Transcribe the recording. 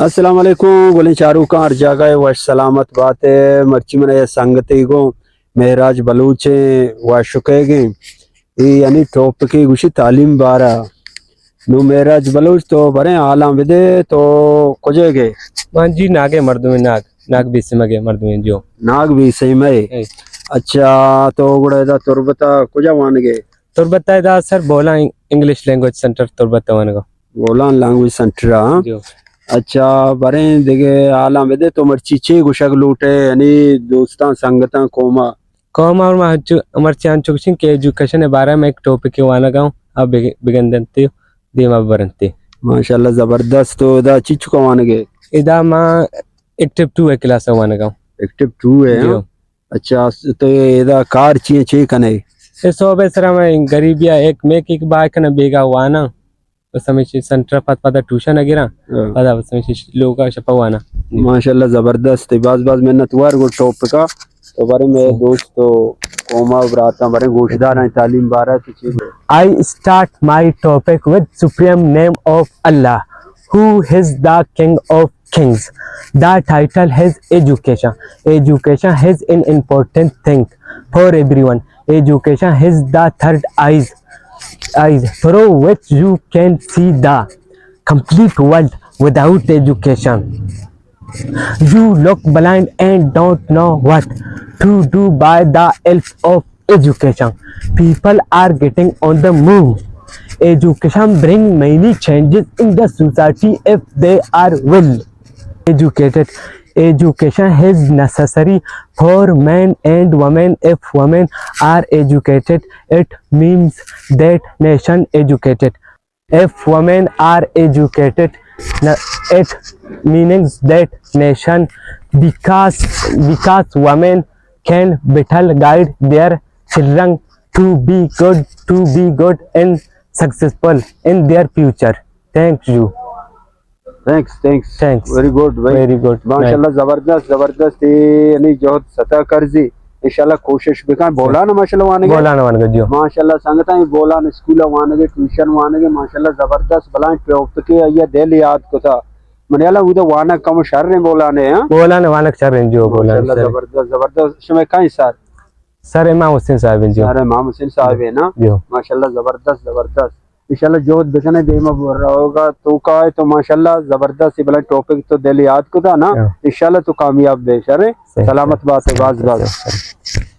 السلام علیکم، گلیں چاروکاں ہر جاگہ ءَ وش سلامت بات ءَ۔ مرچی من ءَ سنگتے گوں مہراج بلوچ ءَ وش کئیگ ءَ۔ اے یعنی ٹاپک ءَ گوشی تعلیم بارہ۔ نو مہراج بلوچ تو بریں حالاں بدے، تو کجے گے؟ من جی ناگے مردمے، ناگ، ناگ بیسیمگے مردمے جو۔ ناگ بیسیمے۔ اے۔ اچھا، تو گڑا ادا تربت ءَ کجا وانگے؟ تربت ءَ ادا سر بولان انگلش لینگویج سینٹر تربت ءَ وانگا۔ بولان لینگویج سینٹر ءَ، ہاں؟ جو۔ اچھا، بریں دگہ حالاں بدے، تو مرچی چے گوشگ لوٹے، یعنی دوستاں، سنگتاں، قوما؟ قوما اور ما انچو، مرچی انچو گوشیں کہ ایجوکیشن ءِ بارہ ءَ من ایک ٹاپک ءَ وانگا ہوں، آ بگ-، بگندنتے، دیما برنتے۔ ماشاءاللہ زبردست، تو ادا چی چکا وانگے؟ ادا ما ایکٹیو ٹو ءِ کلاس ءَ وانگا ہوں۔ ایکٹیو ٹو ءَ، ہاں؟ جو۔ اچھا، تو ادا کار چی چے کنے؟ اے صوبے سرا میں غریبی ءَ ایک میک ایک بائے کنے بیگا وانا۔ بس ہمیشی سینٹر پد پدا ٹیوشن ءَ گراں۔ ہاں۔ پدا بس ہمیشی لوگ ءَ شپا وانا۔ جی۔ ماشاءاللہ زبردست، باز باز منت وار گو ٹاپک ءَ۔ تو بارے میں جی۔ دوست تو قوما براتاں بارے گوشداراں تعلیم بارہ ءَ تو چی گو؟ I start my topic with supreme name of Allah, who is the king of kings. The title is education. Education is an important thing for everyone. Education is the third eyes, eyes through which you can see the complete world. Without education, you look blind and don't know what to do. By the help of education, people are getting on the move. Education bring many changes in the society if they are well educated. Education is necessary for men and women. If women are educated, it means that nation educated. If women are educated, na-, it means that nation, because, because women can better guide their children to be good, to be good and successful in their future. Thank you. Thanks, thanks. Thanks. Very good بھائی۔ Very good. ماشاءاللہ زبردست، زبردست۔ اے یعنی جہد ستا کرزی۔ انشاءاللہ کوشش بکن۔ بولان ماشاءاللہ وانگے۔ بولان وانگے، جی۔ ماشاءاللہ سنگتاں، اے بولان اسکول وانگے، ٹیوشن وانگے، ماشاءاللہ زبردست بلائیں ٹاپک ءَ آئی ءَ دل یاد کتا۔ منی حالا اود ءَ وانگ کم شر ایں بولان ءَ، ہاں؟ بولان ءَ وانگ شر ایں، جی، بولان ماشاءاللہ شر ایں۔ زبردست، زبردست۔ شمئے کئیں سر؟ سر امام حسین صاحب ایں، جی۔ سر امام حسین صاحب ایں نا؟ جی۔ ماشاءاللہ زبردست، زبردست۔ انشاءاللہ جہد بکنے، دیما روگا توکا ہے تو ماشاءاللہ زبردست، بلائیں ٹاپک تو دل یاد کتا نا۔ ہاں۔ انشاءاللہ تو کامیاب بے، شر ایں۔ صحیح، سلامت صحیح، بات ہے، باز، سلامت، باز۔ صحیح، صحیح۔